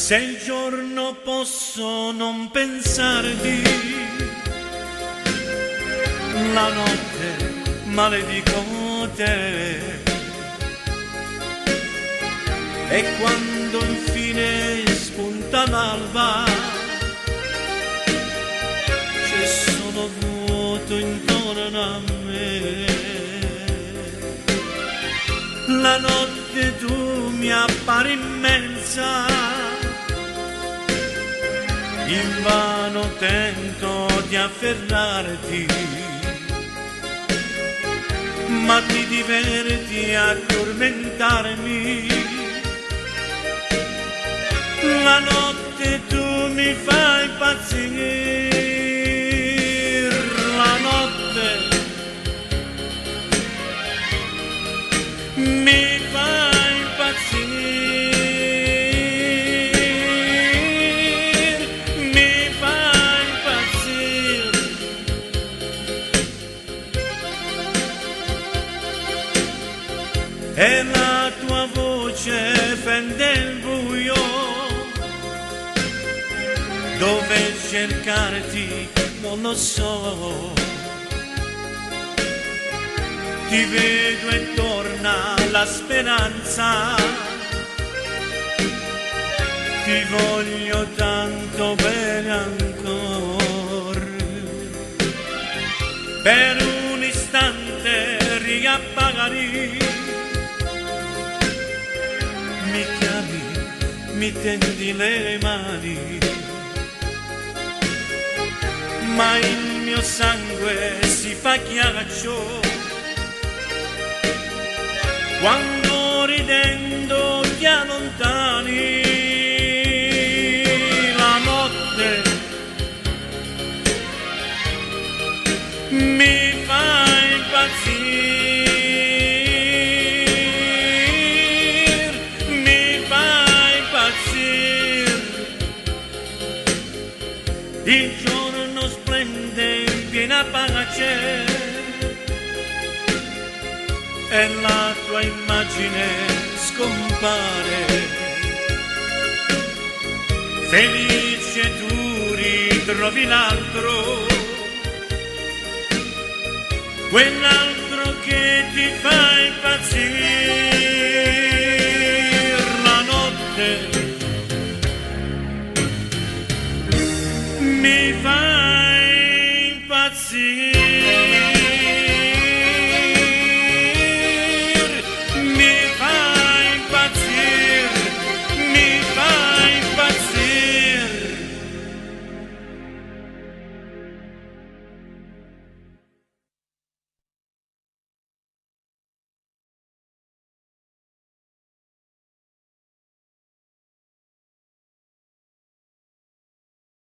Se il giorno posso non pensarti, la notte maledico te. E quando infine spunta l'alba, c'è solo vuoto intorno a me. La notte tu mi appari immensa, invano tento di afferrarti, ma ti diverti a tormentarmi. La notte tu mi fai impazzire, la notte mi fai impazzire, mi fai impazzire. E la tua voce fende il buio, dove cercarti non lo so. Ti vedo e torna la speranza, ti voglio tanto bene ancora. Per un istante riappagari, mi chiami, mi tendi le mani, ma il mio sangue si fa ghiaccio quando ridendo ti allontani. La notte mi fa impazzire, mi fa impazzire. Il giorno splende in piena pace e la tua immagine scompare. Felice tu ritrovi l'altro, quell'altro che ti fa impazzire. La notte mi fa impazzire.